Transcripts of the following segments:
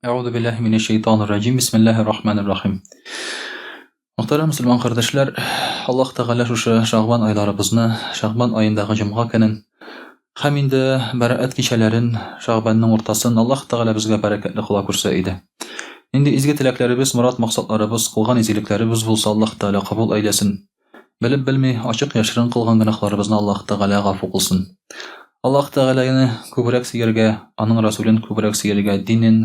Әгъузу биллаһи минәш шәйтанир раҗим. Бисмиллаһир рахманир рахим. Мөхтәрәм мөселман кардәшләр, Аллаһ Тәгалә шушы Шәгъбан айларыбызны, Шәгъбан аендагы җомга көнен һәм инде Бәраәт кичәләрен, Шәгъбанның уртасын Аллаһ Тәгалә безгә бәрәкәтле кыла күрсә иде. Нинди изге теләкләребез, морад-максатларыбыз, кылган изгелекләребез булса, Аллаһ Тәгалә кабул әйләсен. Белеп белми, ачык яшерен кылган гөнаһларыбызны Аллаһ Тәгалә гафу кылсын. Аллаһ Тәгаләне күбрәк сөяргә, аның Расүлен күбрәк сөяргә, динен,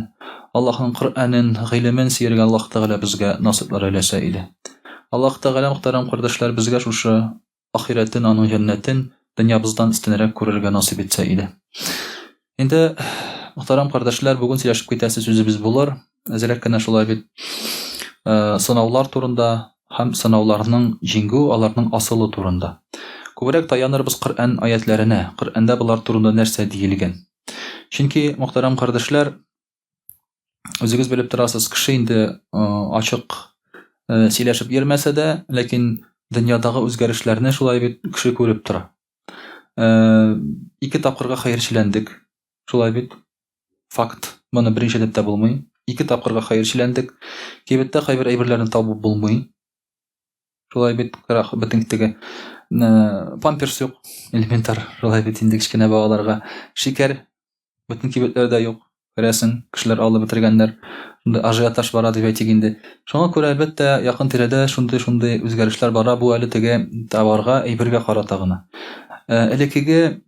Аллаһның Коръәнен, гыйлемен сөяргә Аллаһ Тәгалә безгә насыйплар әйләсә иде. Аллаһ Тәгалә, мөхтәрәм кардәшләр, безгә шушы ахирәтен, аның җәннәтен дөньябыздан өстенрәк күрергә насыйп итсә иде. Инде, мөхтәрәм кардәшләр, бүген сөйләшеп китәсе сүзебез булыр. Әзрәк кенә шулай бит э, сынаулар турында һәм сынауларның җиңү, аларның асылы турында. Күбрәк таянырбыз Коръән аятләренә. Коръәндә болар турында нәрсә диелгән? Чөнки, мөхтәрәм кардәшләр, үзегез белеп торасыз, кеше инде э, ачык э, сөйләшеп йөрмәсә дә, ләкин дөньядагы үзгәрешләрне шулай бит кеше күреп тора. Э, ике тапкырга хәерчеләндек. Шулай бит. Факт. Моны берничә дип тә булмый. Ике тапкырга хәерчеләндек. Кибеттә кайбер әйберләрне табып булмый. Шулай бит, бөтен теге памперс юк, элементар. Шулай бит инде кечкенә балаларга. Шикәр Бөтен кибетләрдә юк, күрәсең, кешеләр алып бетергәннәр. Шундый ажиотаж бара дип әйтик инде. Шуңа күрә, әлбәттә, якын тирәдә шундый-шундый үзгәрешләр бара. Бу әле теге товарга, әйбергә карата гына. Э, элеккеге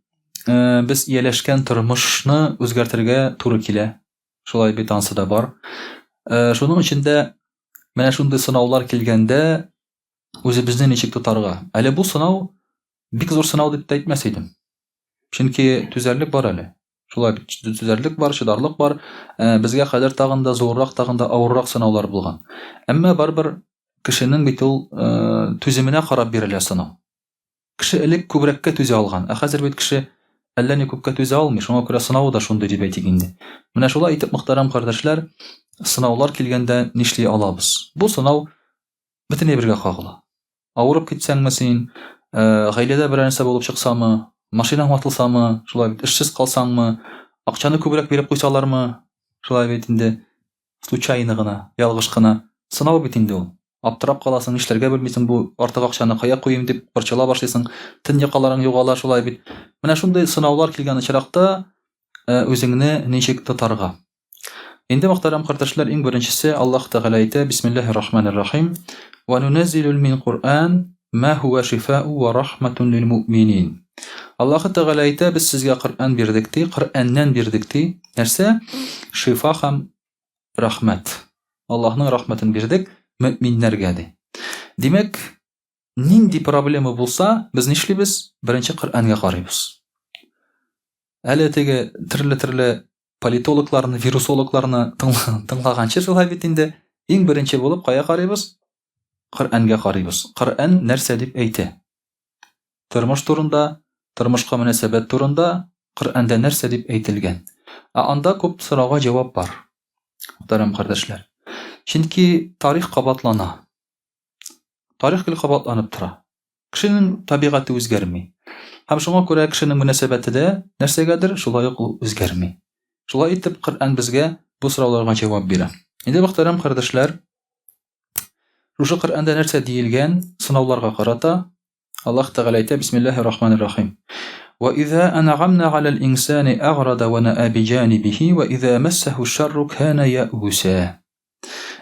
э, без ияләшкән тормышны үзгәртергә туры килә. Шулай бит ансы да бар. Э, шуның өчен дә менә шундый сынаулар килгәндә үзебезне ничек тотарга? Әле бу сынау бик зур сынау дип тә әйтмәс идем. Чөнки түзәрлек бар әле. Шулай бит, түзәрлек бар, чыдарлык бар. Э, безгә хәзер тагын да зуррак, тагын да авыррак сынаулар булган. Әмма барыбер кешенең бит ул э, түземенә карап бирелә сынау. Кеше элек күбрәккә түзә алган, ә хәзер бит кеше әллә ни күпкә түзә алмый, шуңа күрә сынавы да шундый дип әйтик инде. Менә шулай итеп, мөхтәрәм кардәшләр, сынаулар килгәндә нишли алабыз? Бу сынау бөтен әйбергә кагыла. Авырып китсәңме син, э, гаиләдә берәр нәрсә булып чыксамы, машинаң ватылсамы, шулай бит, эшсез калсаңмы, акчаны күбрәк биреп куйсалармы, шулай бит инде, случайно гына, ялгыш кына. Сынау бит инде ул. Аптырап каласың, нишләргә белмисең, бу артык акчаны кая куйыйм дип борчыла башлыйсың, төн йокыларың югала, шулай бит. Менә шундый сынаулар килгән очракта, э, үзеңне ничек тотарга? Инде, мөхтәрәм кардәшләр, иң беренчесе Аллаһ Тәгалә әйтә, Бисмиллаһир рахманир рахим, Ва нуназзилу мин Куръан ма хуа шифау ва рахматун лил муъминин. Аллаһ Тәгалә әйтә, без сезгә Коръән бирдек ди, Коръәннән бирдек ди. Нәрсә? Шифа һәм рәхмәт. Аллаһның рәхмәтен бирдек мөэминнәргә ди. Димәк, нинди проблема булса, без нишлибез? Беренче Коръәнгә карыйбыз. Әле теге төрле-төрле политологларны, вирусологларны тыңлаганчы шулай бит инде, иң беренче булып кая карыйбыз? Коръәнгә карыйбыз. Коръән нәрсә дип әйтә? Тормыш турында, тормышка мөнәсәбәт турында Коръәндә нәрсә дип әйтелгән? Ә анда күп сорауга җавап бар. Мөхтәрәм кардәшләр. Чөнки тарих кабатлана. Тарих гел кабатланып тора. Кешенең табигате үзгәрми. Һәм шуңа күрә кешенең мөнәсәбәте дә нәрсәгәдер шулай ук ул үзгәрми. Шулай итеп, Коръән безгә бу сорауларга җавап бирә. Инде мөхтәрәм кардәшләр, шушы Коръәндә нәрсә диелгән сынауларга карата Аллаһ Тәгалә әйтә, Бисмиллаһир рахманир рахим. Ва иза ан'амна галал инсани аграда ва на'a биҗанибихи ва иза массаху шарру кана я'уса.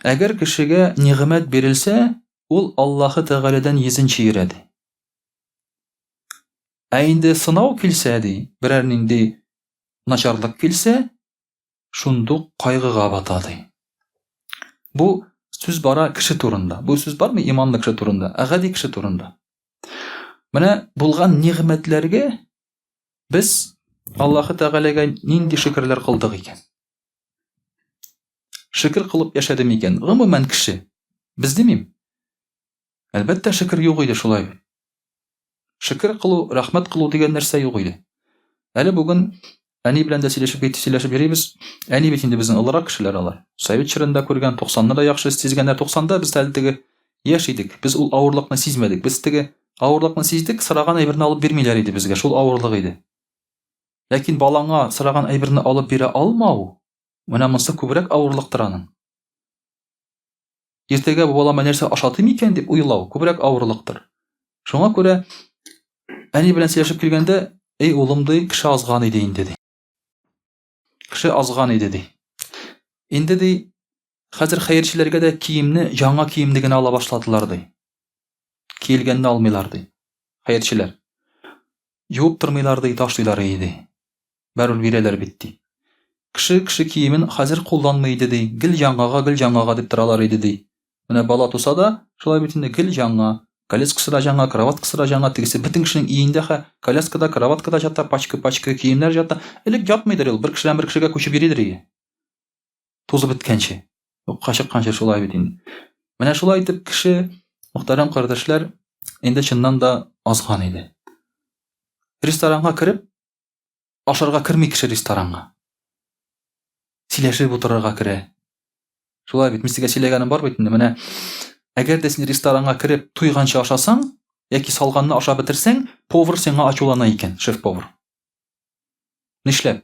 Әгәр кешегә нигъмәт бирелсә, ул Аллаһы Тәгаләдән йөзен чөерә, ди. Ә инде сынау килсә, ди, берәр нинди начарлык килсә, шундук кайгыга бата, ди. Бу сүз бара кеше турында. Бу сүз бармый иманлы кеше турында, ә гади кеше турында. Менә булган нигъмәтләргә без Аллаһы Тәгаләгә нинди шөкерләр кылдык икән? Шөкер кылып яшәде микән? Гомумән кеше. Без димим. Әлбәттә, шөкер юк иде шулай бит. Шөкер кылу, рәхмәт кылу дигән нәрсә юк иде. Әле бүген әни белән дә сөйләшеп китеп сөйләшеп йөрибез. Әни бит инде безнең олырак кешеләр алар. Совет чорында күргән, 90-ны да яхшы сизгәннәр. 90-да без әле теге яшь идек. Без ул авырлыкны сизмәдек. Без теге авырлыкны сиздек, сораган әйберне алып бирмиләр иде безгә. Шул авырлык иде. Ләкин балаңа сораган әйберне алып бирә алмау, Менә монысы күбрәк авырлыктыр аның. Иртәгә бу балама нәрсә ашатыйм икән дип уйлау күбрәк авырлыктыр. Шуңа күрә әни белән сөйләшеп килгәндә, эй улым ди, кеше азган иде инде ди. Кеше азган иде ди. Инде ди, хәзер хәерчеләргә дә киемне, яңа киемне генә ала башладылар ди. Киелгәнне алмыйлар ди. Хәерчеләр. Юып тормыйлар ди, ташлыйлар иде. Бәрүл бирәләр бит ди. Кеше кеше киемен хәзер кулланмый иде ди. Гел яңага, гел яңага дип торалар иде ди. Менә бала туса да, шулай бит инде гел яңа. Коляскасы да яңа, кроваткасы да яңа, тегесе бөтен кешенең өендә хә, коляска да, кроватка да ята, пачка-пачка киемнәр ята. Элек ятмыйдыр ул, бер кешедән бер кешегә күчеп йөридер ие. Тузып беткәнче. Юкка чыкканчы шулай бит инде. Менә шулай итеп кеше, мөхтәрәм кардәшләр, инде чыннан да азган иде. Ресторанга кереп, ашарга керми кеше ресторанга. Сөйләшеп утырырга керә. Шулай бит, мин сезгә сөйләгәнем бар бит инде. Менә әгәр дә син ресторанга кереп туйганчы ашасаң, яки салганны ашап бетерсәң, повар сиңа ачулана икән, шеф-повар. Нишләп?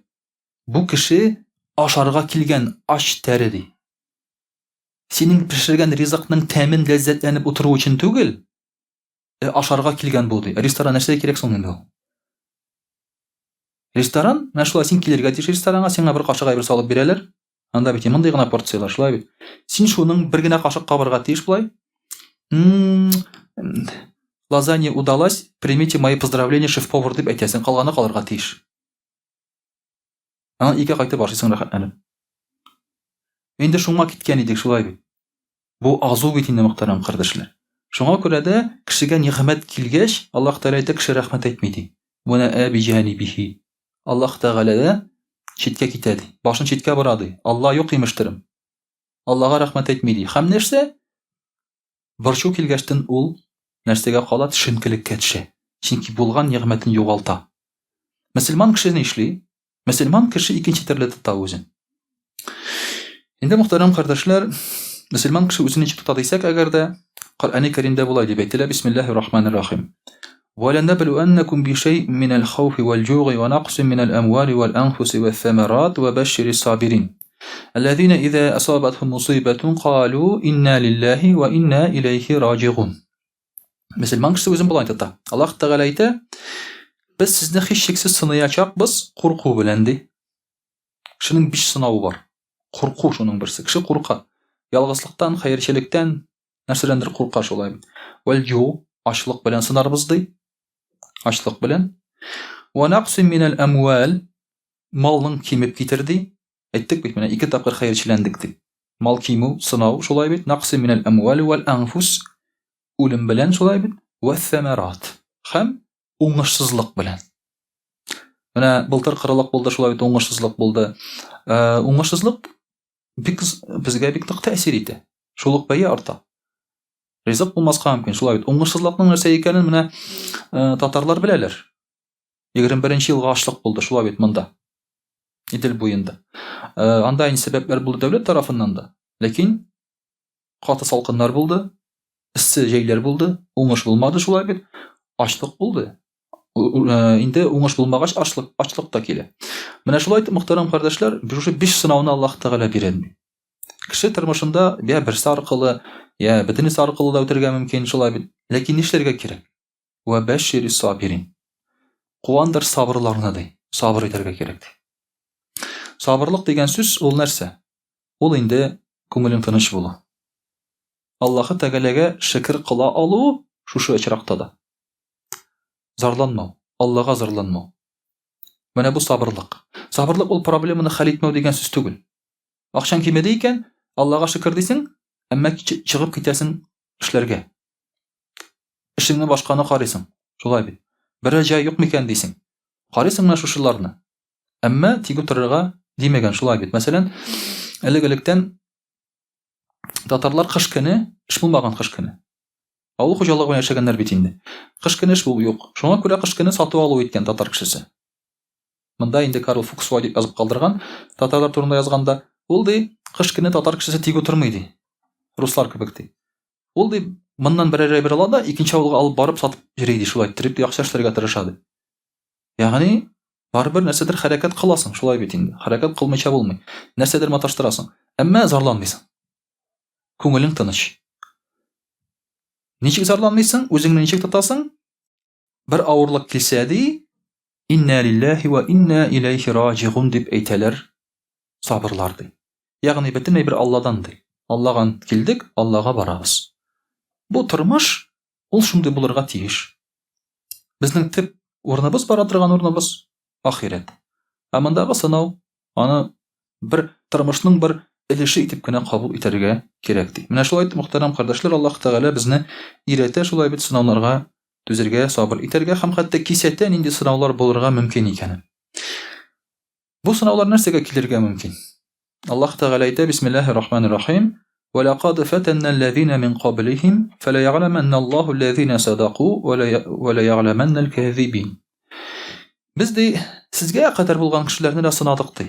Бу кеше ашарга килгән ач тәре ди. Синең пешергән ризыкның тәмен ләззәтләнеп утыру өчен түгел, Э, ашарга килгән бу ди. Ресторан нәрсәгә кирәк соң инде ул? Ресторан, менә шулай син килергә тиеш ресторанга, сиңа бер кашык әйбер салып бирәләр. Анда бит мондый гына порцияләр, шулай бит. Син шуның бер генә кашык кабырга тиеш болай. Лазанья удалась, примите мои поздравления, шеф-повар дип әйтәсең, калганы калырга тиеш. Анан икә кайтып ашыйсың рәхәтләнеп. Инде шуңа киткән идек, шулай бит. Бу азу бит инде, мөхтәрәм кардәшләр. Шуңа күрә дә кешегә нигъмәт килгәч, Аллаһ Тәгалә әйтә, кеше рәхмәт әйтми ди. Вә нәә биҗанибихи. Аллаһ Тәгалә дә читкә китә ди. Башын читкә бора ди. Алла юк имештерем. Аллага рәхмәт әйтми ди. Һәм нәрсә? Борчу килгәчтен ул нәрсәгә кала? Төшенкелеккә төшә. Чөнки булган нигъмәтен югалта. Мөселман кеше нишли? Мөселман кеше икенче төрле тота үзен. Инде мөхтәрәм кардәшләр, мөселман кеше үзен ничек тота дисәк, әгәр дә Коръәни Кәримдә болай дип әйтелә: Бисмиллаһир рахманир рахим. وَلَنَبْلُوَنَّكُمْ بِشَيْءٍ مِنَ الْخَوْفِ وَالْجُوعِ وَنَقْصٍ مِنَ الْأَمْوَالِ وَالْأَنْفُسِ وَالثَّمَرَاتِ وَبَشِّرِ الصَّابِرِينَ الَّذِينَ إِذَا أَصَابَتْهُمْ مُصِيبَةٌ قَالُوا إِنَّا لِلَّهِ وَإِنَّا إِلَيْهِ رَاجِعُونَ. Мөселман кеше үзен болай тота. Аллаһ Тәгалә әйтә, без сезне һичшиксез сынаячакбыз курку белән ди. Кешенең биш сынавы бар. Курку шуның берсе. Кеше курка. Ялгызлыктан, хәерчелектән, нәрсәдәндер курка шулай. Вәл җу, ачлык белән сынарбыз ди. Ачлык белән. Ва нақсин минәл әмвәл, малның кимеп китер ди. Әйттек бит менә ике тапкыр хәерчеләндек дип. Мал кимү, сынау шулай бит. Нақсин минәл әмвәл вәл анфус, үлем белән шулай бит. Вә сәмәрат һәм уңышсызлык белән. Менә былтыр кырылык булды, шулай бит уңышсызлык булды. Э, уңышсызлык бик безгә бик нык тәэсир итә. Шул ук бәя арта. Ризык булмаска мөмкин. Шулай бит. Уңышсызлыкның нәрсә икәнен менә э, татарлар беләләр. 21 елга ачлык булды, шулай бит монда. Идел буенда. Э, анда инде сәбәпләр булды дәүләт тарафыннан да. Ләкин каты салкыннар булды, эссе җәйләр булды, уңыш булмады шулай бит. Ачлык булды. Э, инде уңыш булмагач ачлык, ачлык та килә. Менә шулай итеп, мөхтәрәм кардәшләр, шушы биш сынауны Аллаһ Тәгалә бирә. Кеше тормышында я берсе аркылы, я бөтенесе аркылы да үтәргә мөмкин, шулай бит. Ләкин нишләргә кирәк? Вә бәшшири сабирин. Куандыр сабырларны ди. Сабыр итәргә кирәк ди. Сабырлык дигән сүз ул нәрсә? Ул инде күңелең тыныч булу. Аллаһы Тәгаләгә шөкер кыла алу шушы очракта да. Зарланмау, Аллага зарланмау. Менә бу сабырлык. Сабырлык ул проблеманы хәл итмәү дигән сүз түгел. Акчаң кимеде икән, Аллага шөкер дисең, әмма чыгып китәсең эшләргә. Эшеңне башканы карыйсың. Шулай бит. Берәр җай юк микән дисең. Карыйсың менә шушыларны. Әмма тик утырырга димәгән шулай бит. Мәсәлән, элек-электән татарлар кыш көне эш булмаган кыш көне. Авыл хуҗалыгы белән яшәгәннәр бит инде. Кыш көне эш булу юк. Шуңа күрә кыш көне сату алу иткән татар кешесе. Монда инде Карл Фукс шулай дип язып калдырган, татарлар турында язганда, ул ди, кыш көне татар кешесе тик утырмый ди. Руслар кебек ди. Ул ди, моннан берәр әйбер ала да, икенче авылга алып барып сатып йөри ди, шулай иттереп ди, акча эшләргә тырыша ди. Ягъни Барыбер нәрсәдер хәрәкәт кыласың, шулай бит инде. Хәрәкәт кылмыйча булмый. Нәрсәдер маташтырасың. Әмма зарланмыйсың. Күңелең тыныч. Ничек зарланмыйсың? Үзеңне ничек тотасың? Бер авырлык килсә ди, инна лиллаһи ва инна иләйһи раҗигун дип әйтәләр сабырлар ди. Ягъни бөтен әйбер Алладан ди. Аллаган килдек, Аллага барабыз. Бу тормыш ул шундый булырга тиеш. Безнең төп урыныбыз бара торган урыныбыз ахирәт. Ә мондагы сынау аны бер тормышның бер өлеше итеп кенә кабул итәргә кирәк ди. Менә шулай итеп, мөхтәрәм кардәшләр, Аллаһ Тәгалә безне өйрәтә шулай бит сынауларга түзергә, сабыр итәргә һәм хәтта кисәтә нинди сынаулар булырга мөмкин икәнен. Бу сынаулар нәрсәгә килергә мөмкин? Аллаһ Тәгалә әйтә, Бисмиллаһир Рахманир Рахим, Ва лакад фатанна аллазина мин каблихим, фалаягламанна Аллаһу аллазина садаку ва лаягламанна аль-казибин. Без ди, сезгә кадәр булган кешеләрне дә сынадык ди.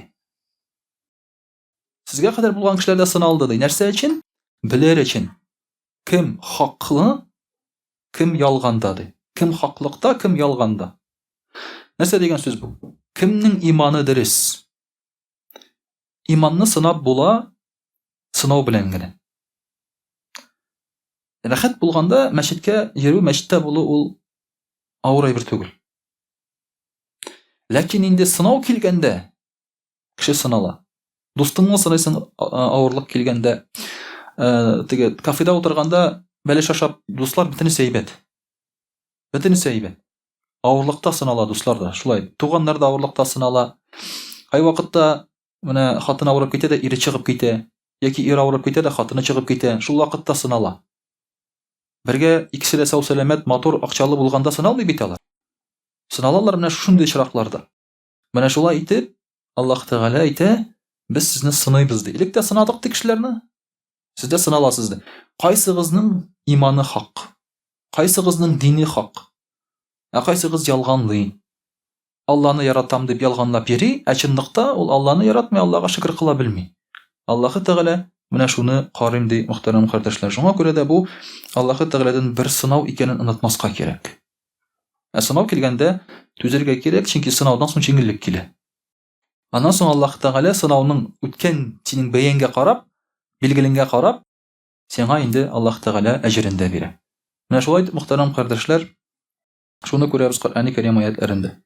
Сезгә кадәр булган кешеләр дә сыналды ди. Нәрсә өчен? Белер өчен. Кем хаклы, кем ялганда ди. Кем хаклыкта, кем ялганда. Нәрсә дигән сүз бу? Кемнең иманы дөрес? Иманны сынап була сынау белән генә. Рәхәт булганда мәчеткә йөрү, мәчеттә булу ул авыр әйбер түгел. Ләкин инде сынау килгәндә кеше сынала. Дустыңны сыныйсың авырлык килгәндә, э, теге кафеда утырганда бәлеш ашап, дуслар бөтенесе әйбәт. Бөтенесе әйбәт. Авырлыкта сынала дуслар да, шулай. Туганнар да авырлыкта сынала. Кайвакытта менә хатын авырып китә дә ире чыгып китә, яки ир авырып китә дә хатыны чыгып китә. Шул вакытта сынала. Бергә икесе дә сау-сәламәт, матур, акчалы булганда сыналмый бит алар. Сыналалар менә шушындый очракларда. Менә шулай итеп, Аллаһ Тәгалә әйтә, без сезне сыныйбыз ди. Элек тә сынадык ди кешеләрне. Сез дә сыналасыз ди. Кайсыгызның иманы хак? Кайсыгызның дине хак? Ә кайсыгыз ялганлый? Алланы яратам дип ялганлап йөри, ә чынлыкта ул Алланы яратмый, Аллага шөкер кыла белми. Аллаһы Тәгалә менә шуны карыйм ди, мөхтәрәм кардәшләр. Шуңа күрә дә бу Аллаһы Тәгаләдән бер сынау икәнен онытмаска кирәк. Ә сынау килгәндә түзәргә кирәк, чөнки сынаудан соң җиңеллек килә. Аннан соң Аллаһ Тәгалә сынауның үткән синең бәянгә карап, билгелеңгә карап, сиңа инде Аллаһ Тәгалә әҗерен дә бирә. Менә шулай итеп, мөхтәрәм кардәшләр, шуны күрәбез Коръәни Кәрим аятләрендә.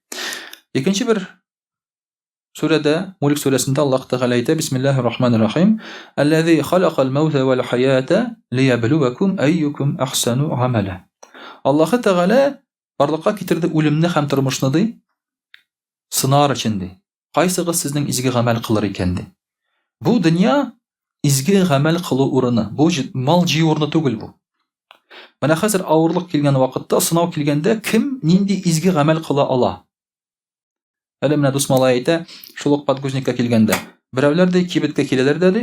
Икенче бер сүрәдә, Мулк сүрәсендә Аллаһ Тәгалә әйтә, Бисмиллаһир Рахманир Рахим, Аллази халакал маута вал хаята лиябluвакум айюкум ахсану амала. Аллаһ Тәгалә барлыкка китерде үлемне һәм тормышны ди, сынар өчен ди. Кайсыгыз сезнең изге гамәл кылыр икән ди. Бу дөнья изге гамәл кылу урыны, бу мал җыю урыны түгел бу. Менә хәзер авырлык килгән вакытта, сынау килгәндә кем нинди изге гамәл кыла ала? Әле менә дус малай әйтә, шул ук подгузникка килгәндә, берәүләр ди, кибеткә киләләр дә ди,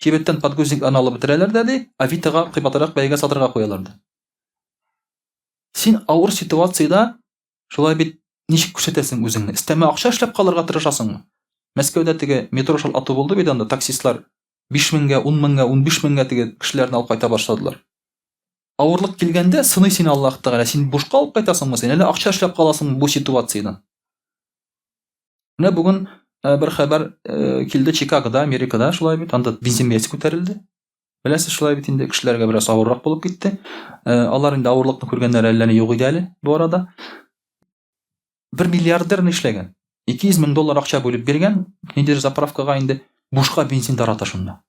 кибеттән подгузникларны алып бетерәләр дә ди, Авитога кыйбатрак бәягә сатырга куялар ди. Син авыр ситуациядә шулай бит ничек күрсәтәсең үзеңне? Өстәмә акча эшләп калырга тырышасыңмы? Мәскәүдә теге метро шалтату булды бит анда, таксистлар 5 меңгә, 10 меңгә, 15 меңгә теге кешеләрне алып кайта башладылар. Авырлык килгәндә сыный сине Аллаһ Тәгалә. Син бушка алып кайтасыңмы син, әллә акча эшләп каласыңмы бу ситуациядән? Менә бүген э, бер хәбәр э, килде Чикагода, Америкада шулай бит, анда бензин бәясе күтәрелде. Беләсез, шулай бит инде кешеләргә бераз авыррак булып китте. Э, алар инде авырлыкны күргәннәр әллә ни юк иде әле бу арада. Бер миллиардер нишләгән? 200 мең доллар акча бүлеп биргән, ниндидер заправкага инде бушка бензин тарата шунда.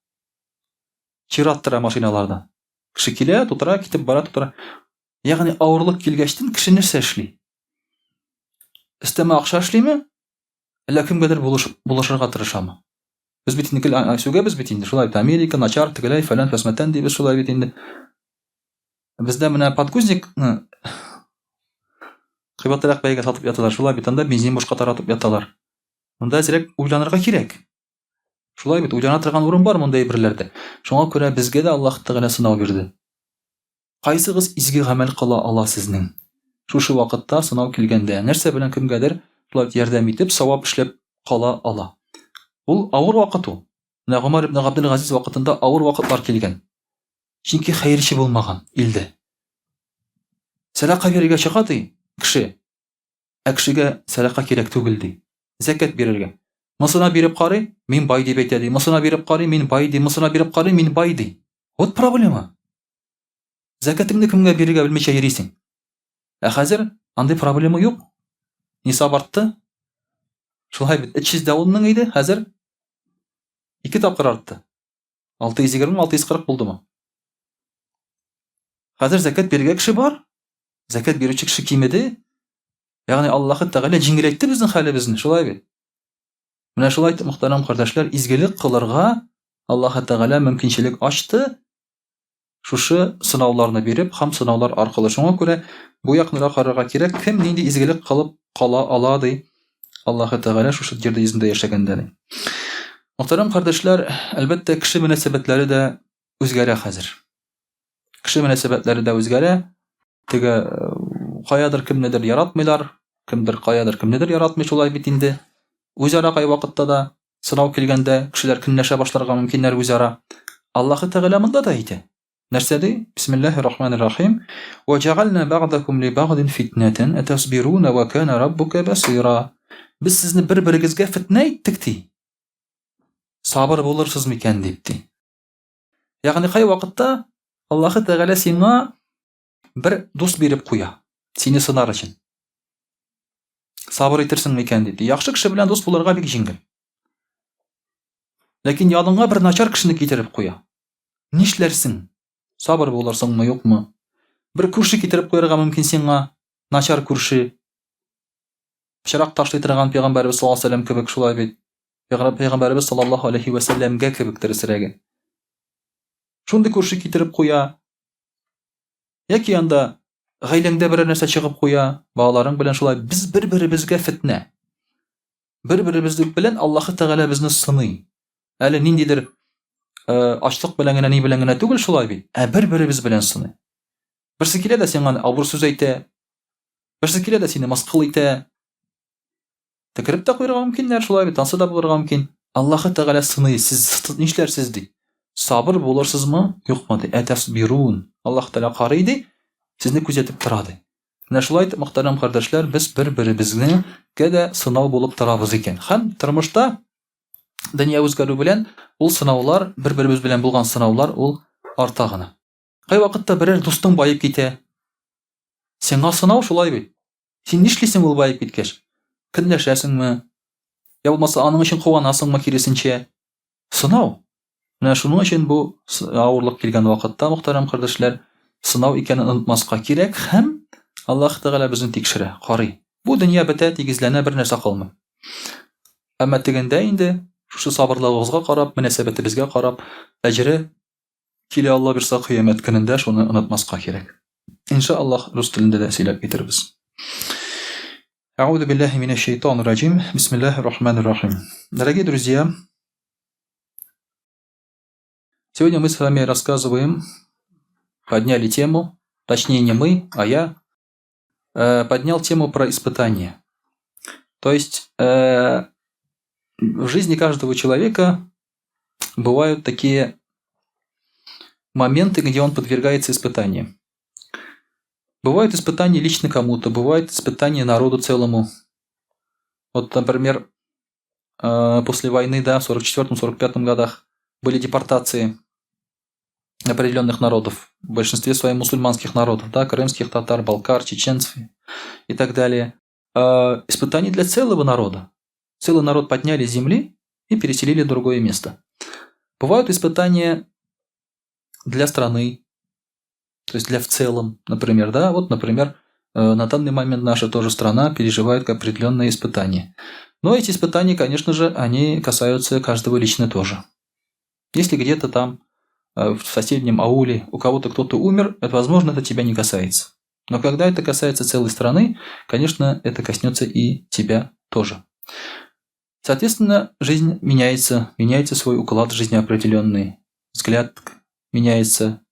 Чират тора машиналарда. Кеше килә, тутыра, китеп бара, тутыра. Ягъни авырлык килгәчтен кеше нәрсә эшли? Өстәмә акча эшлиме? Әллә кемгәдер булыш, булышырга тырышамы? Без бит инде гел сүгәбез бит инде, шулай бит, Америка начар, тегеләй, фәлән, фәсмәтән дибез, шулай бит инде. Бездә менә подгузникны кыйбатрак бәягә сатып яталар, шулай бит, анда бензин бушка таратып яталар. Монда әзрәк уйланырга кирәк. Шулай бит, уйлана торган урын бар монда әйберләрдә. Шуңа күрә безгә дә Аллаһ Тәгалә сынау бирде. Кайсыгыз изге гамәл кыла ала сезнең? Шушы вакытта сынау килгәндә, нәрсә белән кемгәдер шулай ярдәм итеп, савап эшләп кала ала? Ул авыр вакыт ул. Менә Гомәр ибн Габделгазиз вакытында авыр вакытлар килгән. Чөнки хәерче булмаган илдә. Сәдака бирергә чыга ди кеше. Ә кешегә сәдака кирәк түгел ди. Зәкят бирергә. Монсына биреп карый, мин бай дип әйтә ди. Монсына биреп карый, мин бай ди. Монсына биреп карый, мин бай ди. Вот проблема. Зәкятеңне кемгә бирергә белмичә йөрисең. Ә хәзер андый проблема юк. Нисаб артты. Шулай бит, 310 мең иде, хәзер ике тапкыр артты. 620, 640 булдымы? Хәзер зәкят бирергә кеше бар. Зәкят бирүче кеше кимеде. Ягъни Аллаһы Тәгалә җиңеләйтте безнең хәлебезне, шулай бит? Менә шулай итеп, мөхтәрәм кардәшләр, изгелек кылырга Аллаһы Тәгалә мөмкинчелек ачты. Шушы сынауларны биреп һәм сынаулар аркылы. Шуңа күрә бу якны да карарга кирәк, кем нинди изгелек кылып кала ала ди Аллаһы Тәгалә шушы җирдә йөзендә яшәгәндә ди. Мөхтәрәм кардәшләр, әлбәттә, кеше мөнәсәбәтләре дә үзгәрә хәзер. Кеше мөнәсәбәтләре дә үзгәрә. Теге э, каядыр кемнедер яратмыйлар, кемдер каядыр кемнедер яратмый шулай бит инде. Үзара кайвакытта да Сынау килгәндә, кешеләр көнләшә башларга мөмкиннәр үзара. Аллаһы Тәгалә монда да әйтә. Нәрсә ди? Бисмиллаһир рахманир рахим. Ва җәгална бәгъдакум ли бәгъдин фитнәтән атасбируна ва кана раббука басира. Без сезне бер-берегезгә фитнә иттек ди. Сабыр булырсыз микән дип ди. Ягъни кай вакытта Аллаһы Тәгалә сиңа бер дус биреп куя, сине сынар өчен. Сабыр итерсең микән дип. Яхшы кеше белән дус булырга бик җиңел. Ләкин яныңа бер начар кешене китереп куя. Нишләрсең? Сабыр булырсыңмы, юкмы? Бер күрше китереп куярга мөмкин сиңа, начар күрше. Пычрак ташлый торган пәйгамбәребез саллаллаһу алейһи вәсәлләм кебек шулай бит. Пәйгамбәребез саллаллаһу алейһи вәсәлләмгә кебек дөресрәге. Шундый күрше китереп куя. Яки анда гаиләңдә берәр нәрсә чыгып куя, балаларың белән шулай без бер-беребезгә фетнә. Бер-беребез белән Аллаһы Тәгалә безне сыный. Әле ниндидер э, ачлык белән генә ни белән генә түгел шулай бит, ә бер-беребез белән сыный. Берсе килә дә сиңа авыр сүз әйтә, берсе килә дә сине мыскыл итә. Төкереп тә куярга мөмкиннәр, шулай бит, ансы да булырга мөмкин. Аллаһы Тәгалә сыный, сез нишләрсез ди. Сабыр булырсызмы, юкмы ди. Әтәсбирун. Аллаһ Тәгалә карый ди, сезне күзәтеп тора ди. Менә шулай итеп, мөхтәрәм кардәшләр, без бер-беребезне дә сынау булып торабыз икән. Һәм тормышта дөнья үзгәрү белән ул сынаулар, бер-беребез белән булган сынаулар ул арта гына. Кайвакытта берәр дустың баеп китә. Сиңа сынау шулай бит. Син нишлисең ул баеп киткәч? Көнләшәсеңме? Я булмаса аның өчен куанасыңмы киресенчә? Сынау. Менә шуның өчен бу авырлык килгән вакытта, мөхтәрәм кардәшләр, сынау икәнен онытмаска кирәк һәм Аллаһ Тәгалә безне тикшерә, карый. Бу дөнья бетә, тигезләнә, бер нәрсә калмый. Әмма тегендә инде шушы сабырлыгыбызга карап, мөнәсәбәтебезгә карап, әҗере Килә Алла бирса кыямәт көнендә шуны онытмаска кирәк. Иншаллаһ рус телендә дә сөйләп китербез. Әгъузу биллаһи минәш шайтанир раҗим. Бисмиллаһир рахманир рахим. Дорогие друзья, сегодня мы с вами рассказываем, подняли тему, точнее не мы, а я, поднял тему про испытания. То есть в жизни каждого человека бывают такие моменты, где он подвергается испытаниям. Бывают испытания лично кому-то, бывают испытания народу целому. Вот, например, после войны, да, в 44-45 годах были депортации определенных народов, в большинстве своем мусульманских народов, да, крымских татар, балкар, чеченцев и так далее. Испытания для целого народа. Целый народ подняли с земли и переселили в другое место. Бывают испытания для страны, то есть для в целом, например, да, вот, например, на данный момент наша тоже страна переживает определенные испытания. Но эти испытания, конечно же, они касаются каждого лично тоже. Если где-то там в соседнем ауле у кого-то кто-то умер, это, возможно, это тебя не касается. Но когда это касается целой страны, конечно, это коснется и тебя тоже. Соответственно, жизнь меняется, меняется свой уклад жизни определенный, взгляд меняется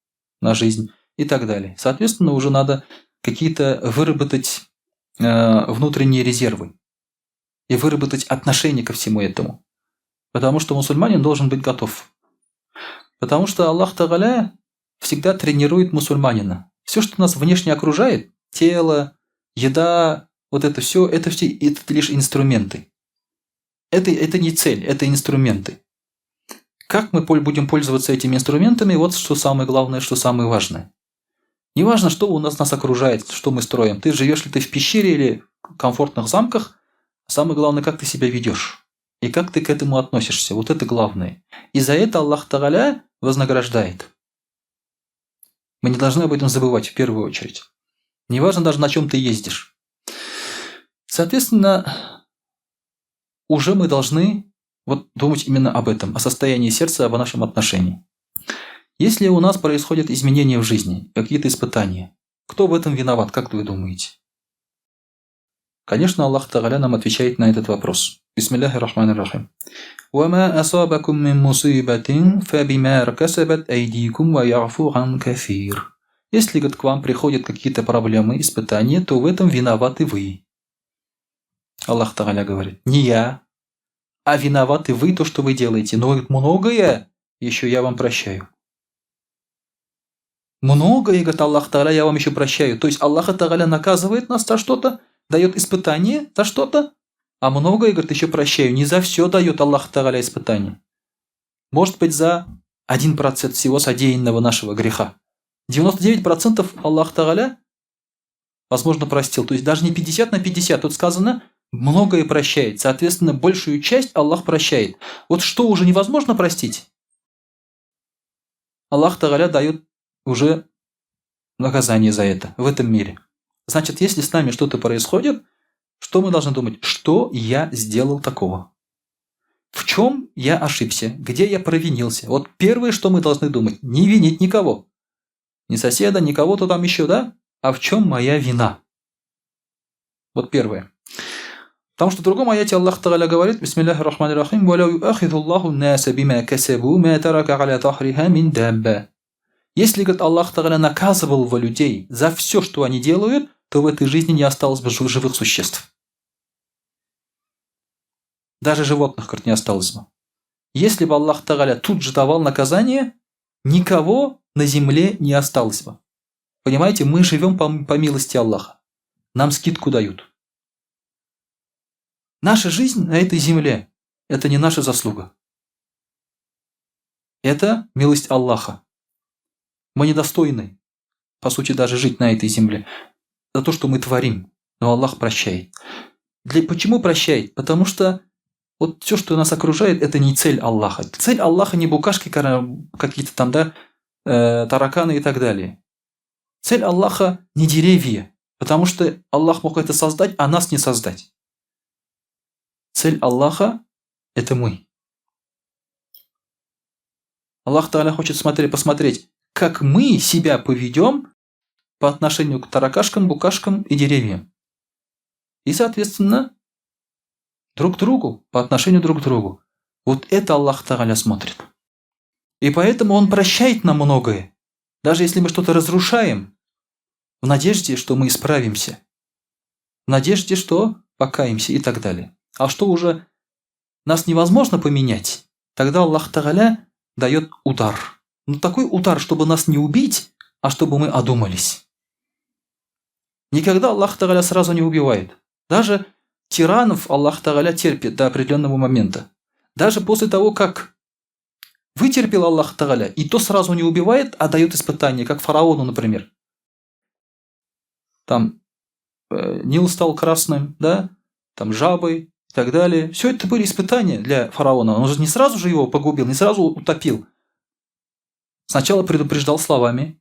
на жизнь и так далее. Соответственно, уже надо какие-то выработать внутренние резервы и выработать отношение ко всему этому. Потому что мусульманин должен быть готов. Потому что Аллах Тагаля всегда тренирует мусульманина. Все, что нас внешне окружает, тело, еда, вот это все, это лишь инструменты. Это не цель, это инструменты. Как мы будем пользоваться этими инструментами, вот что самое главное, что самое важное. Неважно, что у нас окружает, что мы строим. Ты живешь ли ты в пещере или в комфортных замках, самое главное, как ты себя ведешь. И как ты к этому относишься. Вот это главное. И за это Аллах Тагаля вознаграждает. Мы не должны об этом забывать в первую очередь. Неважно даже, на чем ты ездишь. Соответственно, уже мы должны вот думать именно об этом, о состоянии сердца, об нашем отношении. Если у нас происходят изменения в жизни, какие-то испытания, кто в этом виноват, как вы думаете? Конечно, Аллах Тагаля нам отвечает на этот вопрос. Бисмиллахи рахмани рахим. وَمَا أَصَابَكُم مِّن مُّصِيبَةٍ فَبِمَا كَسَبَتْ أَيْدِيكُمْ وَيَعْفُو عَن كَثِيرٍ. Если, говорит, к вам приходят какие-то проблемы, испытания, то в этом виноваты вы. Аллах Тагаля говорит, не я, а виноваты вы то, что вы делаете. Но, говорит, многое еще я вам прощаю. Многое, говорит Аллах Тагаля, я вам еще прощаю. То есть Аллах Тагаля наказывает нас за что-то, дает испытание за что-то, а многое, говорит, еще прощаю. Не за все дает Аллах Тагаля испытание. Может быть, за 1% всего содеянного нашего греха. 99% Аллах Тагаля, возможно, простил. То есть даже не 50 на 50. Тут сказано, многое прощает. Соответственно, большую часть Аллах прощает. Вот что уже невозможно простить, Аллах Тагаля дает уже наказание за это в этом мире. Значит, если с нами что-то происходит, что мы должны думать? Что я сделал такого? В чем я ошибся? Где я провинился? Вот первое, что мы должны думать, не винить никого. Ни соседа, ни кого-то там еще, да? А в чем моя вина? Вот первое. Потому что в другом аяте Аллах Тагаля говорит, Бисмиллахи рахмани рахим, «Валяу юахидуллаху наса бима касабу, ма тарака аля тахриха мин дабба». Если, говорит, Аллах Тагаля наказывал бы людей за все, что они делают, то в этой жизни не осталось бы живых существ. Даже животных, говорит, не осталось бы. Если бы Аллах Тагаля тут же давал наказание, никого на земле не осталось бы. Понимаете, мы живем по милости Аллаха. Нам скидку дают. Наша жизнь на этой земле – это не наша заслуга. Это милость Аллаха. Мы недостойны, по сути, даже жить на этой земле. За то, что мы творим. Но Аллах прощает. Почему прощает? Потому что вот все, что нас окружает, это не цель Аллаха. Цель Аллаха не букашки какие-то там, да, тараканы и так далее. Цель Аллаха не деревья, потому что Аллах мог это создать, а нас не создать. Цель Аллаха – это мы. Аллах Тааля хочет посмотреть, как мы себя поведем по отношению к таракашкам, букашкам и деревьям. И, соответственно, друг к другу, по отношению друг к другу. Вот это Аллах Тааля смотрит. И поэтому Он прощает нам многое. Даже если мы что-то разрушаем, в надежде, что мы исправимся. В надежде, что покаемся и так далее. А что уже нас невозможно поменять, тогда Аллах Тааля дает удар. Но такой удар, чтобы нас не убить, а чтобы мы одумались. Никогда Аллах Тааля сразу не убивает. Даже тиранов Аллах Тааля терпит до определенного момента. Даже после того, как вытерпел Аллах Тааля, и то сразу не убивает, а дает испытание, как фараону, например. Там Нил стал красным, да, там жабой и так далее. Все это были испытания для фараона. Он же не сразу же его погубил, не сразу утопил. Сначала предупреждал словами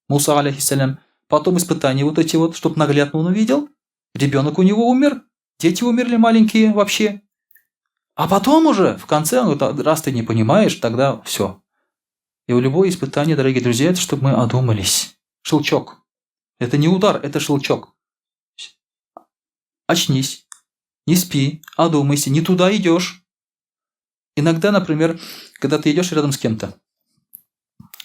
Муса, алейхиссалям, потом испытания вот эти вот, чтоб наглядно он увидел. Ребенок у него умер, дети умерли маленькие вообще. А потом уже, в конце, он говорит, раз ты не понимаешь, тогда все. И у любое испытание, дорогие друзья, это чтобы мы одумались. Щелчок. Это не удар, это щелчок. Очнись, не спи, одумайся, не туда идешь. Иногда, например, когда ты идешь рядом с кем-то,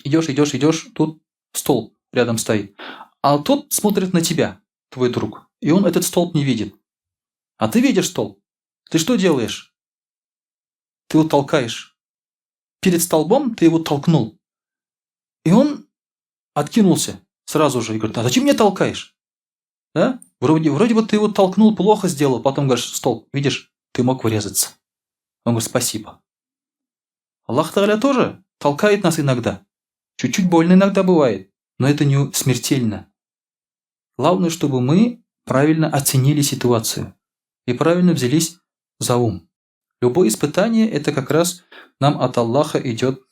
идешь, идешь, идешь, тут столб рядом стоит, а тот смотрит на тебя, твой друг, и он этот столб не видит. А ты видишь столб. Ты что делаешь? Ты его толкаешь. Перед столбом ты его толкнул. И он откинулся сразу же и говорит, а зачем меня толкаешь? Да? Вроде бы ты его толкнул, плохо сделал, потом говоришь, столб, видишь, ты мог врезаться. Он говорит, спасибо. Аллах Та'аля тоже толкает нас иногда. Чуть-чуть больно иногда бывает, но это не смертельно. Главное, чтобы мы правильно оценили ситуацию и правильно взялись за ум. Любое испытание – это как раз нам от Аллаха идет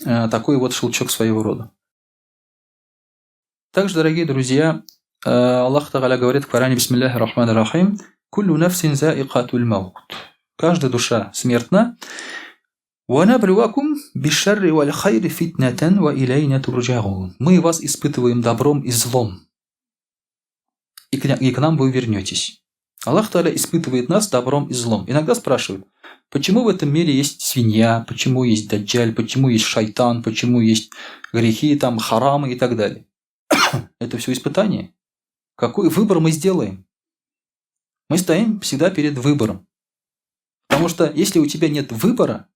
такой вот щелчок своего рода. Также, дорогие друзья, Аллах Та'аля говорит в Коране, بسم الله الرحمن الرحيم, «كل نفس ذائقة الموت». Каждая душа смертна. «ونبلوكم بالشر والخير فتنة وإلينا ترجعون». Мы вас испытываем добром и злом, и к нам вы вернетесь. Аллах Та'аля испытывает нас добром и злом. Иногда спрашивают, почему в этом мире есть свинья, почему есть даджаль, почему есть шайтан, почему есть грехи, там, харамы и так далее. Это все испытание. Какой выбор мы сделаем? Мы стоим всегда перед выбором. Потому что если у тебя нет выбора,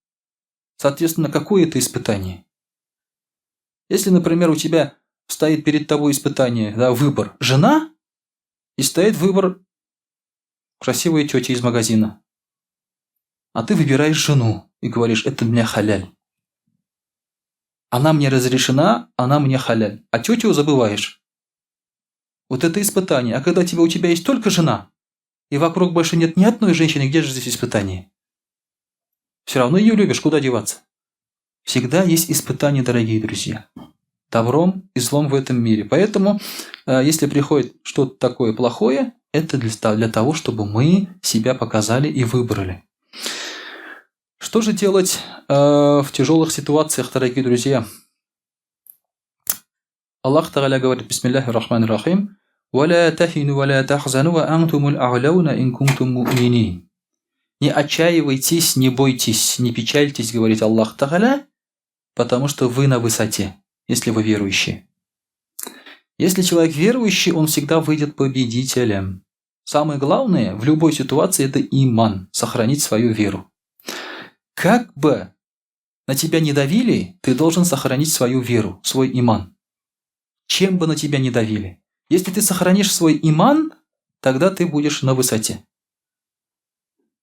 соответственно, какое это испытание? Если, например, у тебя стоит перед тобой испытание, да, выбор жена, и стоит выбор красивая тетя из магазина. А ты выбираешь жену и говоришь, это мне халяль. Она мне разрешена, она мне халяль. А тетю забываешь. Вот это испытание. А когда у тебя есть только жена, и вокруг больше нет ни одной женщины, где же здесь испытание? Все равно ее любишь, куда деваться? Всегда есть испытания, дорогие друзья. Добром и злом в этом мире. Поэтому, если приходит что-то такое плохое, это для того, чтобы мы себя показали и выбрали. Что же делать в тяжелых ситуациях, дорогие друзья? Аллах Та'аля говорит, بسم الله الرحمن الرحيم, «ولا تهنوا ولا تحزنوا وأنتم الأعلون إن كنتم مؤمنين». Не отчаивайтесь, не бойтесь, не печальтесь, говорит Аллах Та'аля, потому что вы на высоте, если вы верующие. Если человек верующий, он всегда выйдет победителем. Самое главное в любой ситуации – это иман, сохранить свою веру. Как бы на тебя не давили, ты должен сохранить свою веру, свой иман. Чем бы на тебя не давили. Если ты сохранишь свой иман, тогда ты будешь на высоте.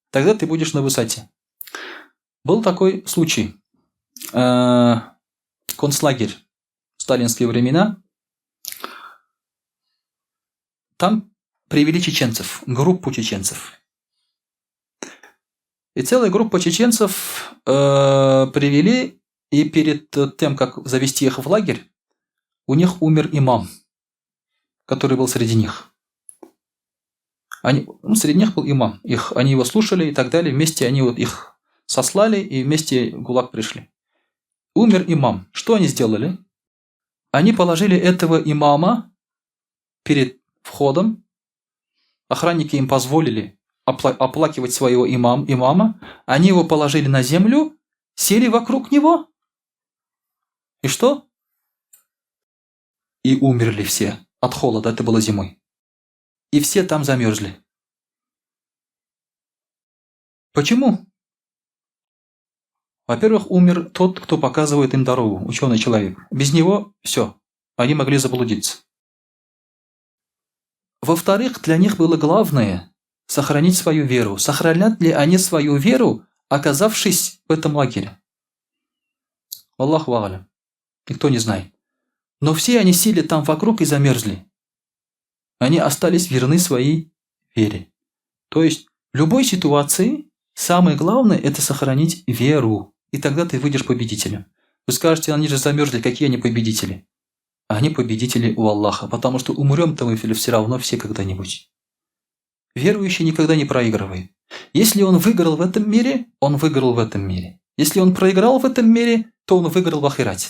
Тогда ты будешь на высоте. Был такой случай. Концлагерь в сталинские времена. Там привели чеченцев, группу чеченцев. И целая группа чеченцев привели, и перед тем, как завести их в лагерь, у них умер имам, который был среди них. Ну, среди них был имам. Они его слушали и так далее. Вместе они вот их сослали и вместе в ГУЛАГ пришли. Умер имам. Что они сделали? Они положили этого имама перед входом. Охранники им позволили оплакивать своего имама. Они его положили на землю, сели вокруг него. И что? И умерли все от холода. Это было зимой. И все там замерзли. Почему? Во-первых, умер тот, кто показывает им дорогу, ученый человек. Без него все, они могли заблудиться. Во-вторых, для них было главное – сохранить свою веру. Сохранят ли они свою веру, оказавшись в этом лагере? الله أعلم. Никто не знает. Но все они сели там вокруг и замерзли. Они остались верны своей вере. То есть в любой ситуации самое главное – это сохранить веру. И тогда ты выйдешь победителем. Вы скажете, они же замерзли, какие они победители? Они победители у Аллаха, потому что умрем-то мы все равно все когда-нибудь. Верующий никогда не проигрывает. Если он выиграл в этом мире, он выиграл в этом мире. Если он проиграл в этом мире, то он выиграл в ахирате.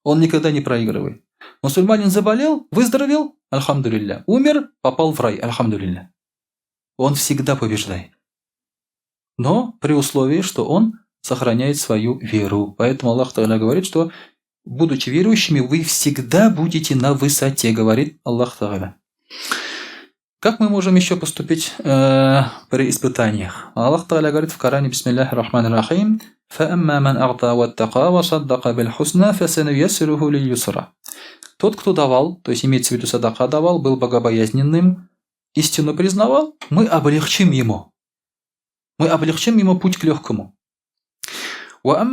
Он никогда не проигрывает. Мусульманин заболел, выздоровел, الحمد لله. Умер, попал в рай, الحمد لله. Он всегда побеждает. Но при условии, что он сохраняет свою веру. Поэтому Аллах Та'аля говорит, что, будучи верующими, вы всегда будете на высоте, говорит Аллах Та'аля. Как мы можем еще поступить при испытаниях? Аллах Та'аля говорит в Коране, بسم الله الرحمن الرحيم, «فأما من أعطى واتقى وصدق بالحسنى فسنيسره لليسرى». Тот, кто давал, то есть имеется в виду садака давал, был богобоязненным, истину признавал, мы облегчим ему. Мы облегчим ему путь к легкому. А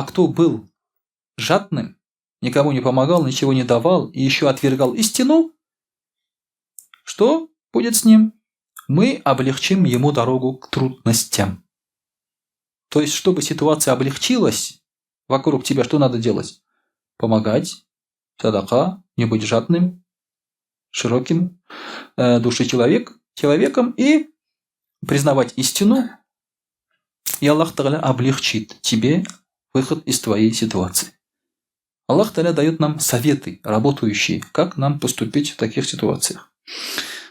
кто был жадным, никому не помогал, ничего не давал и еще отвергал истину, что будет с ним? Мы облегчим ему дорогу к трудностям. То есть, чтобы ситуация облегчилась вокруг тебя, что надо делать? Помогать, садака, не быть жадным, широким души человеком и признавать истину, и Аллах Тааля облегчит тебе выход из твоей ситуации. Аллах Тааля дает нам советы, работающие, как нам поступить в таких ситуациях.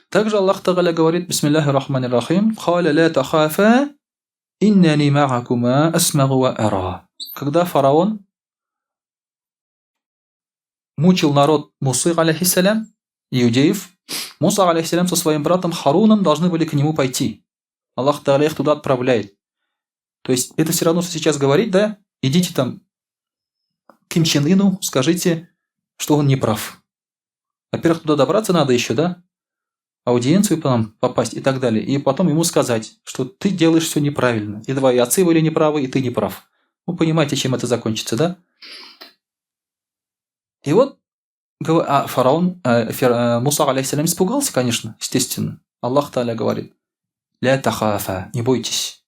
Также Аллах Тааля говорит, бисмиллахи рахмани рахим, «Каля ля тахафа, иннани ма'акума асмагу ва ара». Когда фараон мучил народ Мусы, алейхиссалям, иудеев, Муса, алейхиссалям, со своим братом Харуном должны были к нему пойти. Аллах Тааля их туда отправляет. То есть это все равно, что сейчас говорить, да, идите там к Ким Чен Ыну, скажите, что он не прав. Во-первых, туда добраться надо еще, да, аудиенцию потом попасть и так далее. И потом ему сказать, что ты делаешь все неправильно. И твои отцы были неправы, и ты не прав. Вы понимаете, чем это закончится, да? И вот фараон, Муса, алейхиссалям, испугался, конечно, естественно. Аллах Тааля говорит, «Ля тахафа, не бойтесь.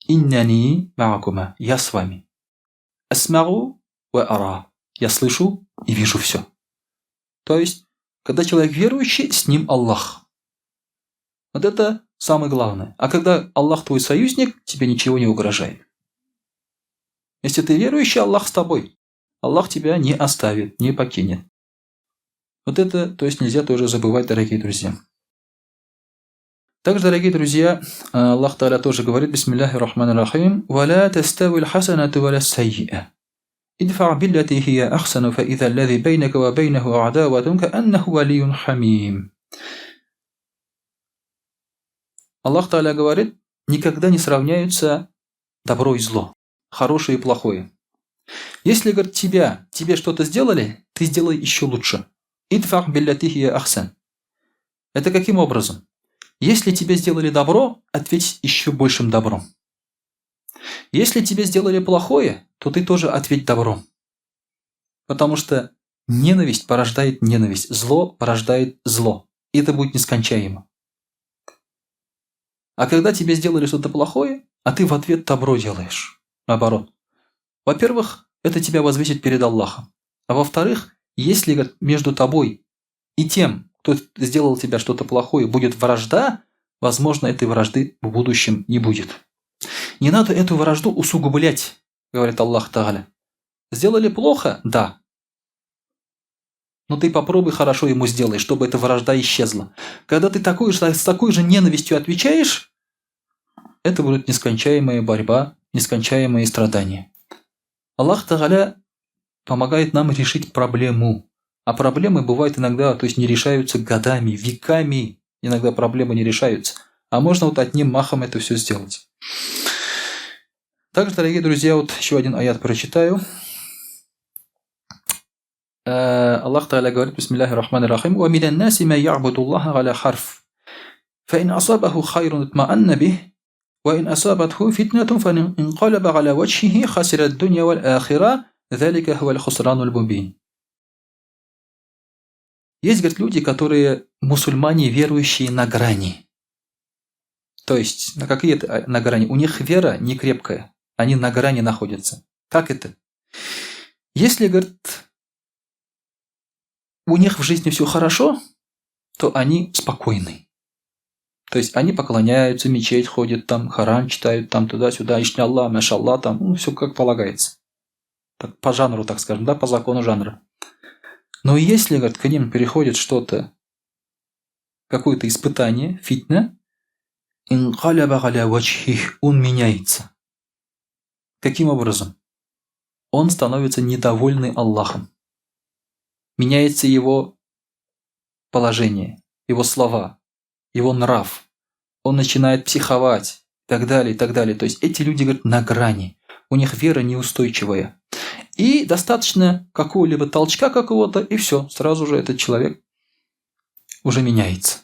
Иннани маакума, я с вами. Асмагу ва ара, я слышу и вижу все». То есть, когда человек верующий, с ним Аллах. Вот это самое главное. А когда Аллах твой союзник, тебе ничего не угрожает. Если ты верующий, Аллах с тобой. Аллах тебя не оставит, не покинет. Вот это, то есть, нельзя тоже забывать, дорогие друзья. Также, дорогие друзья, Аллах Тааля тоже говорит, бисмиллахи рахмани рахим, «Ва ля тастави ль-хасанату ва ля сайиа. Идфа биллати хия ахсану, фа иза аллази бейнака ва бейнаху адаватун кааннаху валийюн хамим». Аллах Тааля говорит, никогда не сравняются добро и зло, хорошее и плохое. Если, говорит, тебе что-то сделали, ты сделай еще лучше. Идфа биллати хия ахсан. Это каким образом? Если тебе сделали добро, ответь еще большим добром. Если тебе сделали плохое, то ты тоже ответь добром. Потому что ненависть порождает ненависть, зло порождает зло. И это будет нескончаемо. А когда тебе сделали что-то плохое, а ты в ответ добро делаешь. Наоборот. Во-первых, это тебя возвысит перед Аллахом. А во-вторых, если, говорит, между тобой и тем, кто сделал тебе что-то плохое, будет вражда, возможно, этой вражды в будущем не будет. Не надо эту вражду усугублять, говорит Аллах Тааля. Сделали плохо? Да. Но ты попробуй хорошо ему сделай, чтобы эта вражда исчезла. Когда ты с такой же ненавистью отвечаешь, это будет нескончаемая борьба, нескончаемые страдания. Аллах Тааля помогает нам решить проблему. А проблемы бывают иногда, то есть не решаются годами, веками. Иногда проблемы не решаются. А можно вот одним махом это все сделать. Также, дорогие друзья, вот еще один аят прочитаю. Аллах Тааля говорит, бисмиллахи рахмани рахим, «Ва минан наси ма я'буду Аллаха аля харф, фа ин асабаху хайрун итмаанна бих, ва ин асабатху фитнатун фа инкалаба аля ваджхихи хасира ад-дунья валь ахира, залика хуа аль-хусрануль мубин». Есть, говорит, люди, которые мусульмане, верующие на грани. То есть, на какие это на грани? У них вера не крепкая, они на грани находятся. Как это? Если, говорит, у них в жизни все хорошо, то они спокойны. То есть они поклоняются, мечеть ходят, там Коран читают, там туда-сюда, ишня Аллах, машаллах, там, все как полагается. Так, по жанру, так скажем, да, по закону жанра. Но если, говорит, к ним переходит что-то, какое-то испытание, фитна, инкаляба аля ваджхих, он меняется. Каким образом? Он становится недовольный Аллахом. Меняется его положение, его слова, его нрав. Он начинает психовать и так далее, и так далее. То есть эти люди, говорят, на грани. У них вера неустойчивая. И достаточно какого-либо толчка какого-то, и все, сразу же этот человек уже меняется.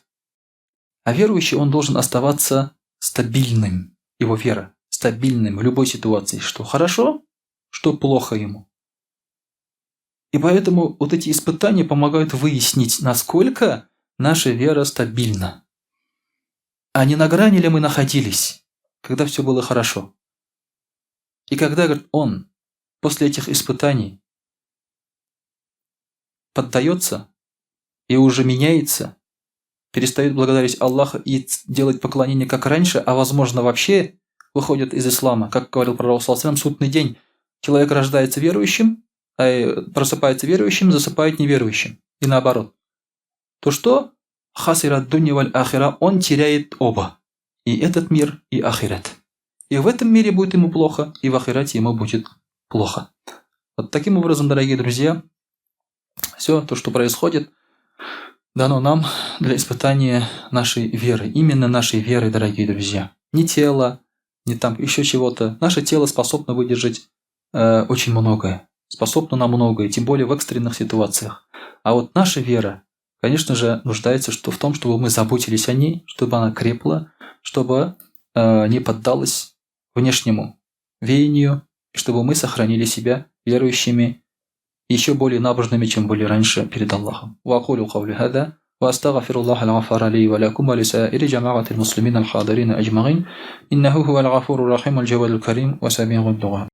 А верующий, он должен оставаться стабильным, его вера, стабильным в любой ситуации, что хорошо, что плохо ему. И поэтому вот эти испытания помогают выяснить, насколько наша вера стабильна. А не на грани ли мы находились, когда все было хорошо? И когда, говорит, он после этих испытаний поддается и уже меняется, перестает благодарить Аллаха и делать поклонение как раньше, а возможно вообще выходит из ислама, как говорил пророк саллаллаху судный день, человек рождается верующим, а просыпается верующим, засыпает неверующим. И наоборот. То что? خسر الدنيا والآخرة, он теряет оба. И этот мир, и ахират. И в этом мире будет ему плохо, и в ахирате ему будет плохо. Вот таким образом, дорогие друзья, все то, что происходит, дано нам для испытания нашей веры. Именно нашей веры, дорогие друзья. Не тело, не там еще чего-то. Наше тело способно выдержать очень многое. Способно на многое, тем более в экстренных ситуациях. А вот наша вера, конечно же, нуждается что в том, чтобы мы заботились о ней, чтобы она крепла, чтобы не поддалась внешнему веянию, чтобы мы сохранили себя верующими еще более набожными, чем были раньше перед Аллахом. وأقول قولي هذا وأستغفر الله الغفار لي ولكم ولسائر جماعة المسلمين الحاضرين أجمعين إنه هو الغفور الرحيم الجواد الكريم وسميع الدعاء.